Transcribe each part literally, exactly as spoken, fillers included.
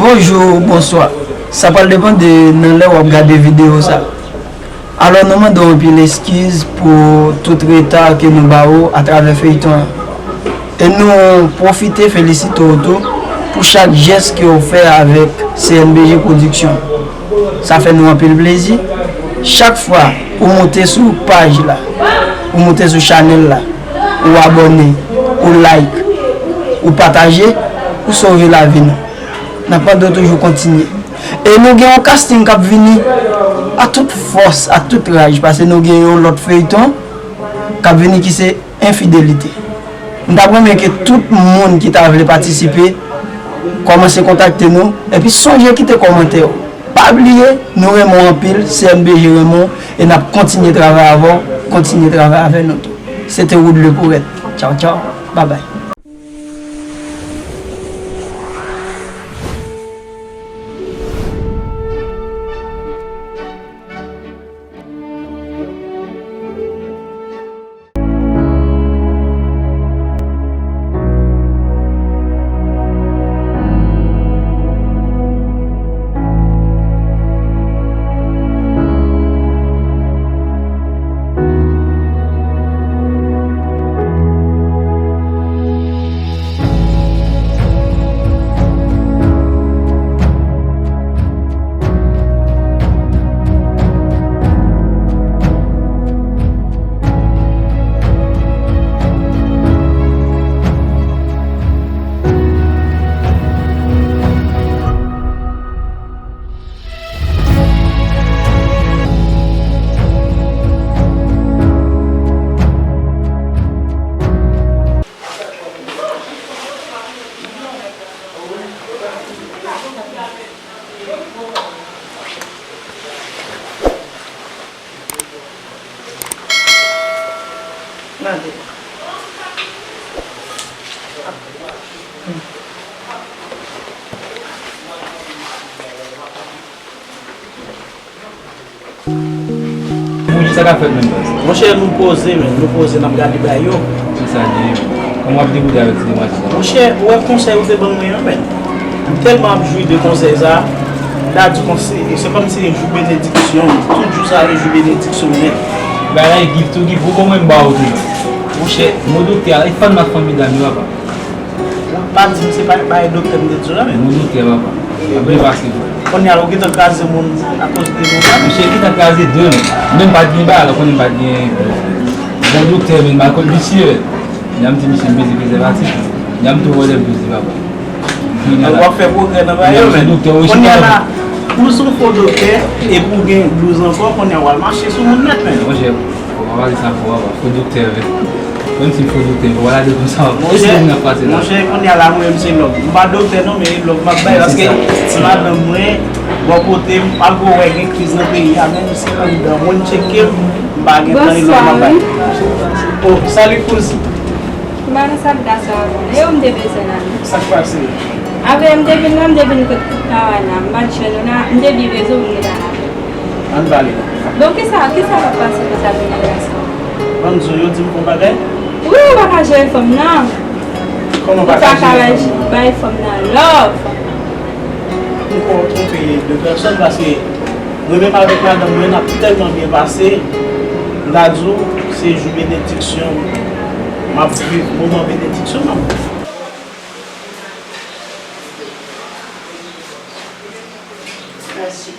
Bonjou, bonswa. Sa pral depann de nan lè w ap gade videyo sa. Alò, nou mande w anpil eskiz pou tout reta ke nou ba ou atravè feyton an. E nou pwofite felisite w tou pou chak jès ke w fè avèk C N B G Production. Sa fè nou anpil plezi. Chak fwa ou moute sou paj la, ou moute sou chanèl la, ou abòne, ou like, ou pataje, ou sove lavi nou. N ap mande w toujou kontinye. E nou gen yon casting k ap vini a tout fòs, a tout raj, paske nou gen yon lòt feyton k ap vini ki se Enfidelite. M t ap renmen ke tout moun ki ta vle patisipe kòmanse kontakte nou, epi sonje kite kòmantè w. Pa bliye, nou renmen w anpil, C N B G renmen w, e n ap kontinye travay avè w, kontinye travay avè nou tou. Se te Wood Le Poète. Tchaw, tchaw. Babay. Bonjou, sa k ap fèt menm baz? Monchè, nou poze, men, nou poze, n ap gade bagay yo. Sa di, kòman w ap deboule avèk ti demwazèl la? Monchè, ou wè konsèy ou te ban mwen an, men, m tèlman ap jwi de konsèy sa, m ta di konsèy, se kòmsi se jou benediksyon, tout jou sa se jou benediksyon nèt. Bagay gift to gift, ou konn mwen m ba ou tou, men. Monchè, mo doktè a, e fann nan fanmi dam yo, papa. Pa di m se pa, pa e doktè m te di w la, men. Moun doktè, papa. Ap byen pase tou. Kounye a, ou gentan kraze moun akoz de moun sa? Monchè, gentan kraze de moun. Men m pa t gen bagay la, konnen m pa t gen bon doktè, men m al kot misye. Nya m di misye m bezwen prezèvatif. Nya m tou vòlè m tou di papa. Kounye a la. W ap fè pwogrè nan bagay yo, men. Kounye a la, ou se yon fo doktè, epi w gen blouz ankò, kounye a w al mache sou moun nèt, men. Monchè, w pa pale sa fò, papa. Fo doktè, men. Menm si m fo doktè, m pa pral ade konsa. Monchè, monchè, kounye a la, mwen menm se lòb. M pa doktè non, men e lòb m ap bay, paske ti madanm mwen, bò kote m, pa gwo wè gen kriz nan peyi a, menm si anndan mwen tcheke m, m pa gen tan, e lòb m ap bay. Oh, salut kouz. M pa nan sa m ta sa avan. E ou m te bezwen la? Sa k pase? Avè m te vin la, m te vin kot Tawana, m pa t jwenn ou la, m te gen rezon pou m te la. Ann pale. Bon, kisa, kisa k ap pase nan sa kounye a la sa? Ban m di w, yo di m fè yon bagay? Wi, ou pa ka jere fanm nan. Kòman ou pa ka jere fanm nan? Ou pa ka bay, bay fanm nan love. M kwè w twonpe de pèsòn, paske mwen menm avèk madanm mwen, n ap tèlman byen pase. M ta di w, se jou benediksyon. M ap viv moman benediksyon m ap viv. Mèsi.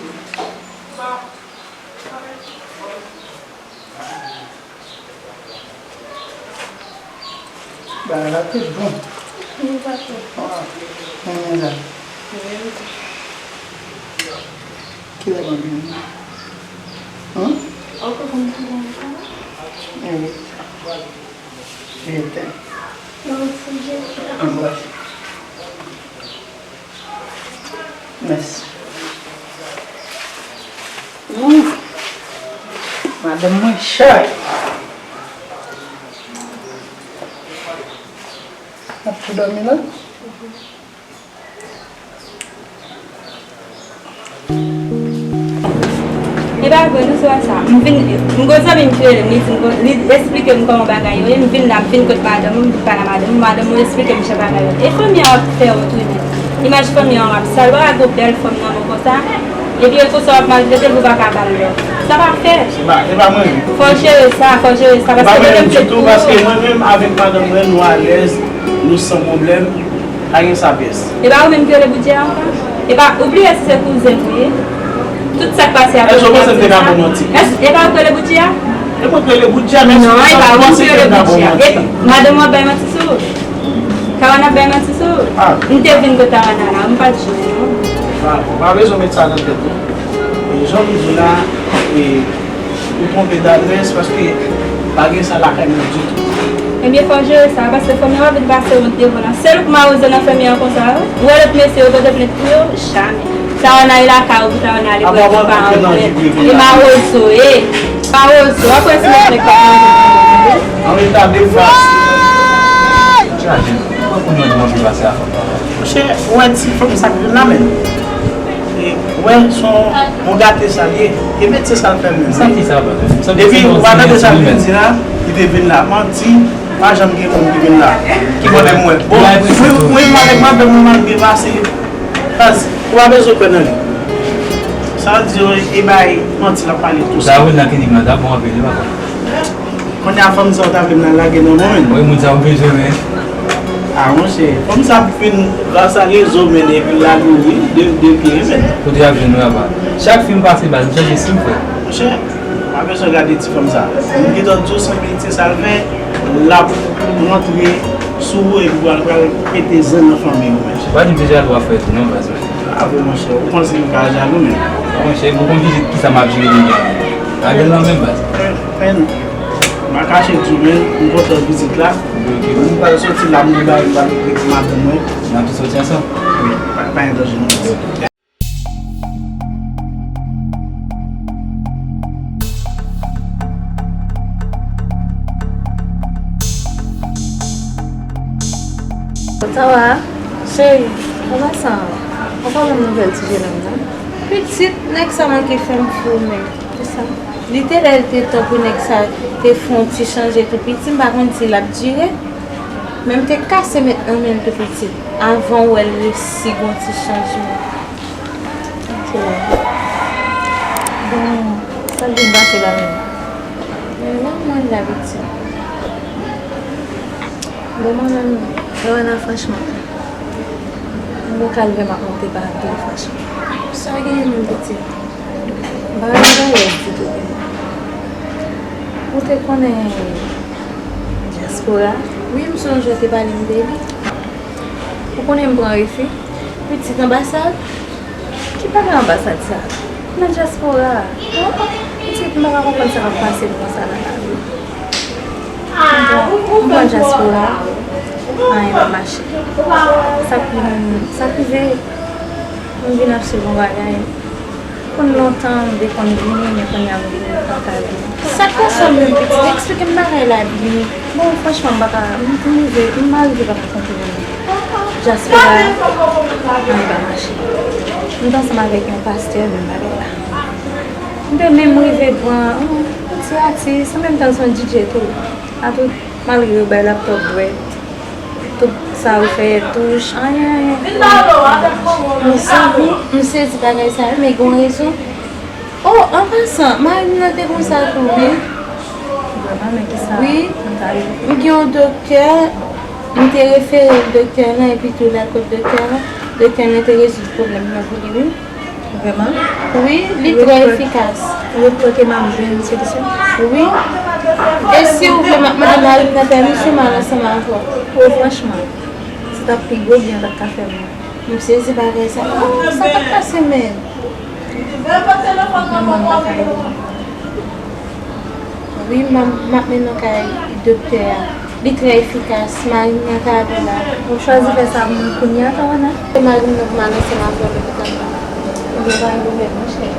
Bagay la te bon. Li pa twò. Ah, men la. Kilè m ap vini? Hum? Ou konn kilè m ap vini? Wi. Jete. Non, se jete. Anbwase. Mèsi. Ouf! Madanm mwen chay. N ap tou dòmi la? E pa vre, nou sou WhatsApp. M vin, m gon zanmi m ki rele m, li di m, li esplike m kòman bagay yo ye, m vin la, m vin kot madanm ou, m vin pale a madanm ou, madanm ou esplike m jan bagay yo ye. E fanmi an ap fè w tounen. Imaj fanmi an w ap sal, w ap gwo bèl fanm nan men w konsa. Epi e konsa w ap maltrete l pou w pa ka ba l love. Sa pa fè. Se pa, se pa mwen. Fò w jere sa, fò w jere sa. Se pa mwen menm ditou, paske mwen menm avèk madanm mwen, nou alèz, nou san pwoblèm. Pa gen sa pyès. E pa ou menm ki rele Boudjè ankò? E pa, ou bliye si se kouzen nou ye? Tout sa k pase a Èske w panse m te ka ba w manti? Èske, e pa ou ki rele Boudjè a? E mwen ki rele Boudjè, men èske w panse ke m ka ba w manti? E madanm w ap bay manti sou ou? Tawana ap bay manti sou ou? Ah. M te vin kot Tawana la, m pa t jwenn ou. Ah, ou pa bezwen met sa nan tèt ou. E jan m di w la, e, ou twonpe dadrès paske pa gen sa lakay mwen ditou. Ebyen, fò w jere sa, paske fanmi an pa vin pase wont devan nan. Sèl ou k mawozo nan fanmi an konsa, wi. Ou wè lòt mesye yo pote plent pou yo? Jamè. Tawana e lakay ou pou Tawana ale pran ti pa an mwen. E mawozo, e. Mawozo, apre si mwen nèg pa mawozo. An reta de fwa. Chaje, mwen konn yon moun ki pase a fanm nan. Monchè, ou wè ti fanm sa k vin la menm. E, ou wè, se yon, yon gate sa l ye. E mèt se sa l fè menm. Sa ki sa, baz? Depi ou pa tande sa l vin di la, li te vin la. Manti, pa janm gen moun ki vin la. Ki mande mwen. Bon, mwen, mwen, mwen avèk madanm mwen, malgre pase. Baz, ou pa bezwen kwè nan li. Sa di yo, e bay manti l ap pale tou sa. Sa vin nan klinik la, ta bon anpil, wi, papa. Kounye a fanm sa w ta vle m nan lage nan men w menm? Wi, moun sa w bezwen, men. Ah, monchè, fanm sa ap vin gras a rezo, men epi l lage w, wi, de, de pye, wi, men. Kote y ap jwenn ou, apa? Chak fi m pase, baz, m chanje sim, frè. Monchè, pa bezwen gade ti fanm sa. M gentan di w se yon metye sa l fè, l ap rantre sou ou epi pral, pral pete zen nan fanmi w, monchè. Pa di m se jalou w ap fè tou, non, baz. Ah, bon, monchè, ou panse m ka jalou, men. Monchè, ou konn ki, kisa m ap jere demen. Lage l nan men m, baz. Men, men, m pa kache di w, men, m kontan vizit la. Ok, ok. M pral soti la, m gen bagay m pral regle pou madanm mwen. N ap tou soti ansanm? Wi, pa, pa gen danje, non. Tawa, cheri, an pasan, ou pa ban m nouvèl ti jenòm nan? Pitit, nèg sa manke fè m fou, men. Kisa? Li te lè l te tankou nèg sa te fè yon ti chanje tou piti, m pa konn si l ap dire, men m te kase met nan men l tou piti, avan w wè l resi gon ti chanjman. Ok. Bon, sa k vin pase la menm? Men non, mwen dabitid. Bon, mwen menm, Tawana, franchman, m gon kalvè m ap monte pa tou, franchman. Sa genyen menm, pitit? M pa renmen rès ditou. Ou te konnen dyaspora? Wi, m sonje w te pale m de li. Ou konnen m pran refi? Pitit, anbasad? Ki bagay anbasad sa? Nan dyaspora a? Pitit, m pa ka konprann sa k ap pase m konsa nan lavi. Bon, m pran dyaspora, anyen pa mache. Sa k vin, sa k rive, m vin ap swiv yon bagay. Konn lontan m te konn vini, men kounye a m vini m pa ka vini. Sa k pase w menm, pitit? Eksplike m bagay la byen. Bon, franchman, m pa ka, m, m rive, m arive pa ka konprann. Dyaspora, anyen pa mache. M t ansanm avèk yon pastè, menm bagay la. M te menm rive pran, hmm, yon ti atis, an menm tan se yon D J tou. Atout, malgre yo bay laptòp, bwè, tout sa yo fè, touch, anyen, anyen. Mezanmi, m sezi bagay sa yo, men gen yon rezon. Oh, an pasan, mari m nan te konsa tou, wi. Vrèman, men kisa? Wi, m gen yon doktè, m te refere l doktè lan, epi tou l al kot doktè lan, doktè lan te rezoud pwoblèm nan pou li, wi. Vrèman? Wi, li trè efikas. Ou espere ke m ap jwenn solisyon? Wi. E si w vle, m ap mande mari m nan pèmisyon m al ansanm avè w. Oh, franchman, se t ap pi gwo byen w t ap ka fè m. M sezi bagay sa. Oh, sa k ap pase menm? Vrèman, m pa ka ede w. Wi, m ap, m ap mennen w kay doktè a. Li trè efikas. Mari m nan ka ale la. Ou chwazi fè sa pou mwen kounye a, Tawana? Se mari m nan pou m al ansanm avè w lopital la. Ebyen, pa gen pwoblèm, monchè.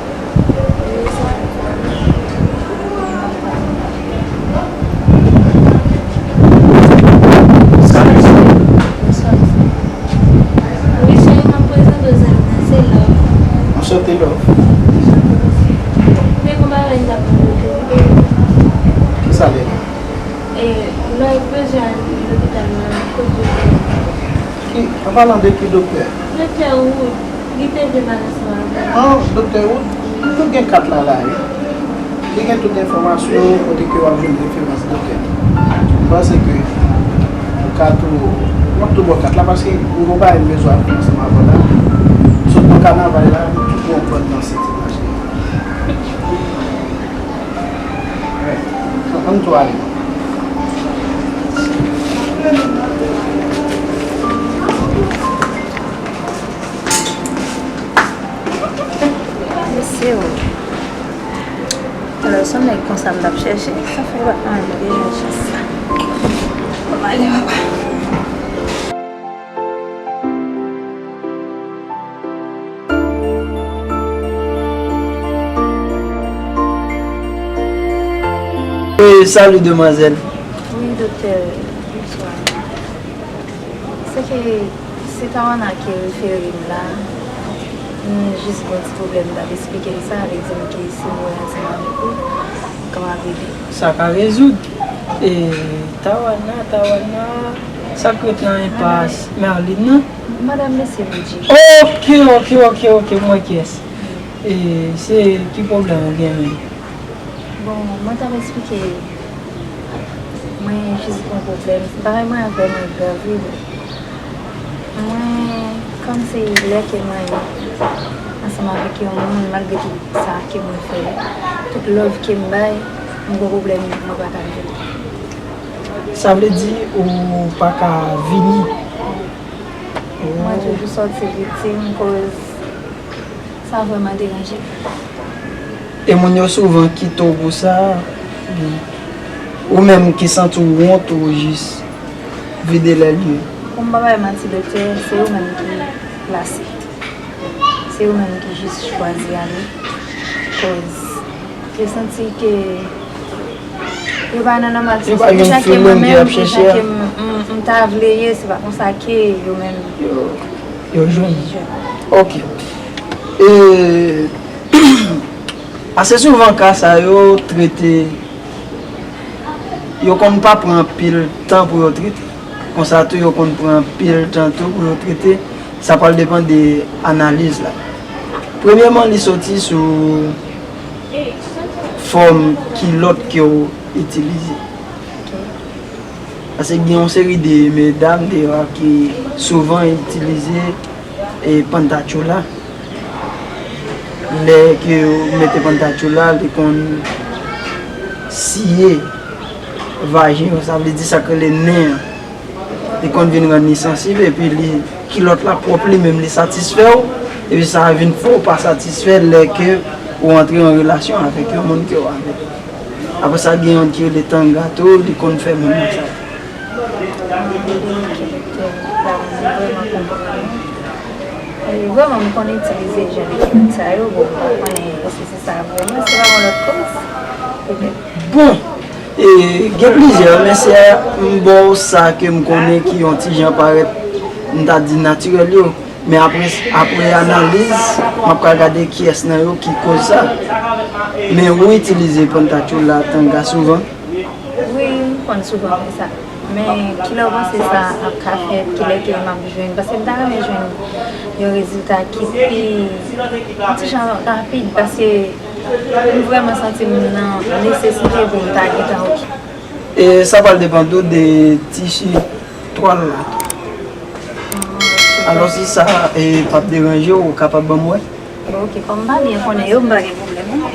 Wi, cheri, m ap prezante w zanmi mwen, se Love. Anchante, Love. Men gon bagay m t ap mande w. Kisa l ye? E, Love bezwen al lopital nan kote. An palan de ki doktè? Doktè Wood, li te vle pale ansanm avè m. Ah, doktè Wood, nou gen kat la la, wi. Li gen tout enfòmasyon kote ke w ap jwenn referans doktè. M panse ke ou ka tou, m ap tou ba w kat la paske m gon bagay m bezwen ap fè ansanm avè w la. M sot nan kanavay la, m tou gon pran nan senti mache. Ann tou ale. Mesye o. Alò, se yon nèg konsa m t ap chèche, sa fè m pa anvi jwenn chans sa. Bon, ale, papa. E, salut, demoiselle. Wi, doktè, bonswa. Se ke se Tawana ki refere m la. M jis gen yon ti pwoblèm, m t ap esplike l sa, li di m ke si m wè ansanm avèk ou, m kapab ede. Sa ka rezoud. E, Tawana, Tawana, sa k ret nan enpas Marlin nan? Madanm mesye Woodjy. Ok, ok, ok, ok, m wè kiyès. E se ki pwoblèm ou gen menm? Bon, mwen t ap esplike, mwen jis gen yon pwoblèm. Bagay mwen an vrèman grav, wi. Mwen, kòm se lè ke mwen ansanm avèk yon moun, malgre tout sa ke mwen fè, tout love ke m bay, m gen pwoblèm, mwen pa ka vini. Sa vle di ou pa ka vini? Mwen toujou sòti viktim, koz sa vrèman deranje m. E moun yo souvan kite w pou sa, oubyen ou menm ki santi w wont ou jis vide lè l ye? Pou m pa bay manti, doktè, se yo menm ki plase. Se yo menm ki jis chwazi ale. Koz yo santi ke yo pa nan nòmalite. Yo pa gen feeling ke y ap chèche a. Jan ke m, m, m ta vle ye, se pa konsa ke yo menm yo jwenn. Ok. E, ase souvan ka sa yo trete, yo konn pa pran anpil tan pou yo trete. Konsa tou, yo konn pran anpil tan tou pou yo trete. Sa pral depann de analiz la. Premyèman, li soti sou fòm kilòt ke w itilize. Paske gen yon seri de medam deyò a ki souvan itilize, e, pantatchoula. Lè ke yo mete pantatchoula, li konn siye vajen yo, sa vle di sa k rele nen an. Li konn vin rann li sansib, epi li, kilòt la pwòp li menm, li satisfè w, epi sa vin fè w pa satisfè lè ke ou antre an relasyon avèk yon moun ke w avèk. Apre sa, gen yon ki rele tanga tou, li konn fè moun nan sa. Vrèman, m konn itilize jan de kilòt sa yo, bon, m pa konnen èske se sa vrèman, se pa yon lòt koz, petèt. Bon, e, gen plizyè, men se m ba w sa ke m konnen ki yon ti jan parèt, m ta di natirèl yo. Men apre, apre analiz, m ap ka gade kiyès nan yo ki koz sa. Men ou itilize pantatchoula tanga souvan? Wi, m konn souvan fè sa. Men kilè w panse sa ap ka fèt, kilè ke m ap jwenn? Paske m ta renmen jwenn yon rezilta ki pi, yon ti jan rapid, paske m vrèman santi m nan nesesite pou m ta gentan oke. E sa pral depann tou de tisi twal la tou. Alò, si sa, e, p ap deranje w, ou kapab ban m wè? Bon, oke, kòm m pa byen konnen yo, m pa gen pwoblèm, non.